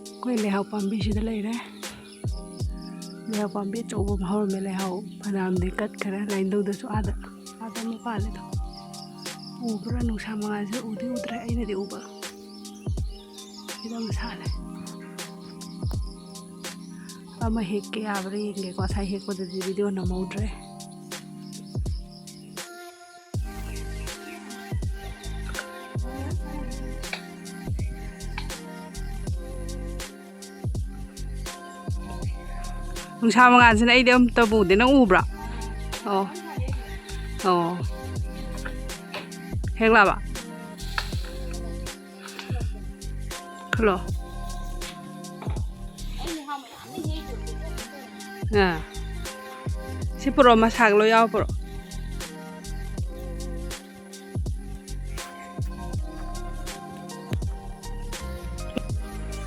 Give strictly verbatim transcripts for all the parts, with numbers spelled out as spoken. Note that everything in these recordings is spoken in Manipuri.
ꯑꯩꯈꯣꯏ ꯂꯩꯍꯥꯎ ꯄꯥꯝꯕꯤꯁꯤꯗ ꯂꯩꯔꯦ꯫ ꯂꯩꯍꯥꯎ ꯄꯥꯝꯕꯤ ꯑꯆꯧꯕ ꯑꯃ ꯍꯧꯔꯝꯃꯦ꯫ ꯂꯩꯍꯥꯎ ꯐꯅꯌꯥꯝꯗꯤ ꯀꯠꯈ꯭ꯔꯦ꯫ ꯂꯥꯏꯅꯤꯡꯊꯧꯗꯁꯨ ꯑꯥꯗ, ꯑꯥꯗ ꯑꯃ ꯄꯥꯜꯂꯦꯗꯣ꯫ ꯎꯕ꯭ꯔꯥ? ꯅꯨꯡꯁꯥ ꯃꯉꯥꯜꯁꯦ ꯎꯗꯤ ꯎꯗ꯭ꯔꯦ, ꯑꯩꯅꯗꯤ ꯎꯕ꯫ ꯁꯤꯗ ꯑꯃ ꯁꯥꯠꯂꯦ꯫ ꯑꯃ ꯍꯦꯛꯀꯦ ꯌꯥꯕ꯭ꯔꯥ ꯌꯦꯡꯒꯦꯀꯣ꯫ ꯉꯁꯥꯏ ꯍꯦꯛꯄꯗꯨꯗꯤ ꯚꯤꯗꯤꯑꯣ ꯅꯝꯍꯧꯗ꯭ꯔꯦ꯫ ꯅꯨꯡꯁꯥ ꯃꯉꯥꯜꯁꯤꯅ ꯑꯩꯗꯤ ꯑꯝꯇꯕꯨ ꯎꯗꯦ꯫ ꯅꯪ ꯎꯕ꯭ꯔꯥ? ꯑꯣ꯫ ꯑꯣ꯫ ꯍꯦꯛꯂꯕ? ꯈꯜꯂꯣ꯫ ꯑꯥ꯫ ꯁꯤ ꯄꯨꯔꯛꯑꯣ, ꯃꯁꯥꯒ ꯂꯣꯏ ꯌꯥꯎꯔ ꯄꯨꯔꯛꯑꯣ꯫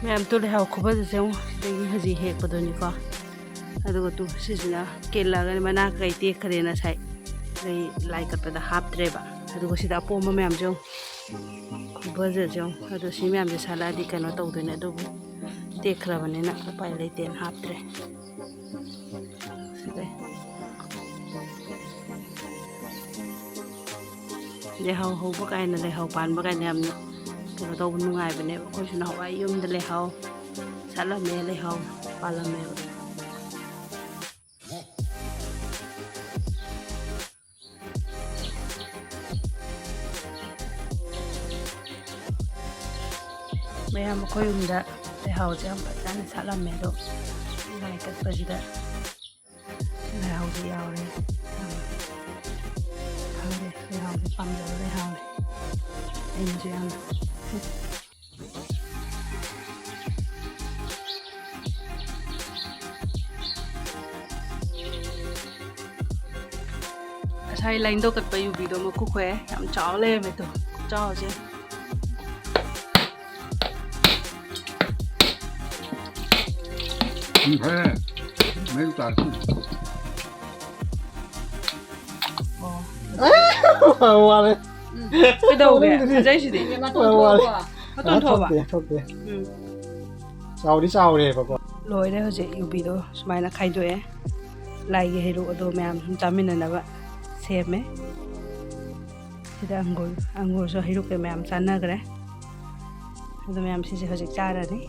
ꯃꯌꯥꯝ ꯇꯨ ꯂꯩꯍꯥꯎ ꯈꯨꯐꯖꯁꯦ ꯌꯦꯡꯉꯣ꯫ ꯁꯤꯗꯒꯤ ꯍꯧꯖꯤꯛ ꯍꯦꯛꯄꯗꯨꯅꯤꯀꯣ꯫ ꯑꯗꯨꯒ ꯇꯨ ꯁꯤꯁꯤꯅ ꯀꯦꯜꯂꯛꯑꯒꯅꯤ, ꯃꯅꯥ ꯀꯩ ꯇꯦꯛꯈ꯭ꯔꯦꯅ ꯉꯁꯥꯏ ꯑꯩ ꯂꯥꯏ ꯀꯠꯄꯗ ꯍꯥꯞꯇ꯭ꯔꯦꯕ꯫ ꯑꯗꯨꯒ ꯁꯤꯗ ꯑꯄꯣꯝꯕ ꯃꯌꯥꯝꯁꯦ ꯌꯦꯡꯉꯣ꯫ ꯈꯨꯐꯖꯁꯦ ꯌꯦꯡꯉꯣ꯫ ꯑꯗꯣ ꯁꯤ ꯃꯌꯥꯝꯁꯦ ꯁꯥꯠꯂꯛꯑꯗꯤ ꯀꯩꯅꯣ ꯇꯧꯗꯣꯏꯅꯦ, ꯑꯗꯨꯕꯨ ꯇꯦꯛꯈ꯭ꯔꯕꯅꯤꯅ ꯎꯄꯥꯏ ꯂꯩꯇꯦꯅ ꯍꯥꯞꯇ꯭ꯔꯦ꯫ ꯁꯤꯗꯩ꯫ ꯂꯩꯍꯥꯎ ꯍꯧꯕ ꯀꯥꯏꯅ, ꯂꯩꯍꯥꯎ ꯄꯥꯟꯕ ꯀꯥꯏꯅ ꯌꯥꯝꯅ ꯀꯩꯅꯣ ꯇꯧꯕ ꯅꯨꯡꯉꯥꯏꯕꯅꯦꯕ꯫ ꯑꯩꯈꯣꯏꯁꯨ ꯅꯍꯥꯟꯋꯥꯏ ꯌꯨꯝꯗ ꯂꯩꯍꯥꯎ ꯁꯥꯠꯂꯝꯃꯦ, ꯂꯩꯍꯥꯎ ꯄꯥꯜꯂꯝꯃꯦꯕ꯫ ꯃꯌꯥꯝ ꯑꯩꯈꯣꯏ ꯌꯨꯝꯗ ꯂꯩꯍꯥꯎꯁꯦ ꯌꯥꯝ ꯐꯖꯅ ꯁꯥꯠꯂꯝꯃꯦ, ꯑꯗꯣ ꯂꯥꯏ ꯀꯠꯄꯁꯤꯗ ꯂꯩꯍꯥꯎꯁꯦ ꯌꯥꯎꯔꯦ꯫ ꯌꯥꯝ ꯈꯪꯗꯦ, ꯂꯩꯍꯥꯎꯁꯦ ꯄꯥꯝꯖꯕ ꯂꯩꯍꯥꯎꯅꯦ꯫ ꯑꯩꯅꯁꯨ ꯌꯥꯝꯅ ꯉꯁꯥꯏ ꯂꯥꯏꯟꯗꯣ ꯀꯠꯄ ꯌꯨꯕꯤꯗꯣ ꯃꯀꯨ ꯈꯣꯛꯑꯦ꯫ ꯌꯥꯝ ꯆꯥꯎ ꯂꯩꯔꯝꯃꯦ꯫ ꯇꯨ ꯆꯥꯎꯁꯦ꯫ ꯎꯝ, ꯐꯔꯦ꯫ ꯃꯩ ꯇꯥꯔꯁꯤ꯫ ꯑꯣ꯫ ꯋꯥꯔꯦ꯫ ꯀꯩꯗꯧꯒꯦ? ꯊꯣꯛꯅꯤꯡꯗ꯭ꯔꯤ꯫ ꯐꯖꯩꯁꯤꯗꯤ꯫ ꯍꯣꯏ, ꯍꯣꯏ꯫ ꯃꯇꯣꯟ ꯊꯣꯛꯑꯕ? ꯊꯣꯛꯇꯦ, ꯊꯣꯛꯇꯦ꯫ ꯎꯝ꯫ ꯆꯥꯎꯗꯤ ꯆꯥꯎꯔꯦꯕꯀꯣ꯫ ꯂꯣꯏꯔꯦ ꯍꯧꯖꯤꯛ ꯌꯨꯕꯤꯗꯣ ꯁꯨꯃꯥꯏꯅ ꯈꯥꯏꯗꯣꯛꯑꯦ꯫ ꯂꯥꯏꯒꯤ ꯍꯩꯔꯨꯛ ꯑꯗꯣ ꯃꯌꯥꯝ ꯁꯨꯝ ꯆꯥꯃꯤꯟꯅꯅꯕ ꯁꯦꯝꯃꯦ꯫ ꯁꯤꯗ ꯑꯪꯒꯨꯔ, ꯑꯪꯒꯨꯔꯁꯨ ꯍꯩꯔꯨꯛꯀ ꯃꯌꯥꯝ ꯆꯥꯟꯅꯈ꯭ꯔꯦ꯫ ꯑꯗꯣ ꯃꯌꯥꯝ ꯁꯤꯁꯦ ꯍꯧꯖꯤꯛ ꯆꯥꯔꯅꯤ꯫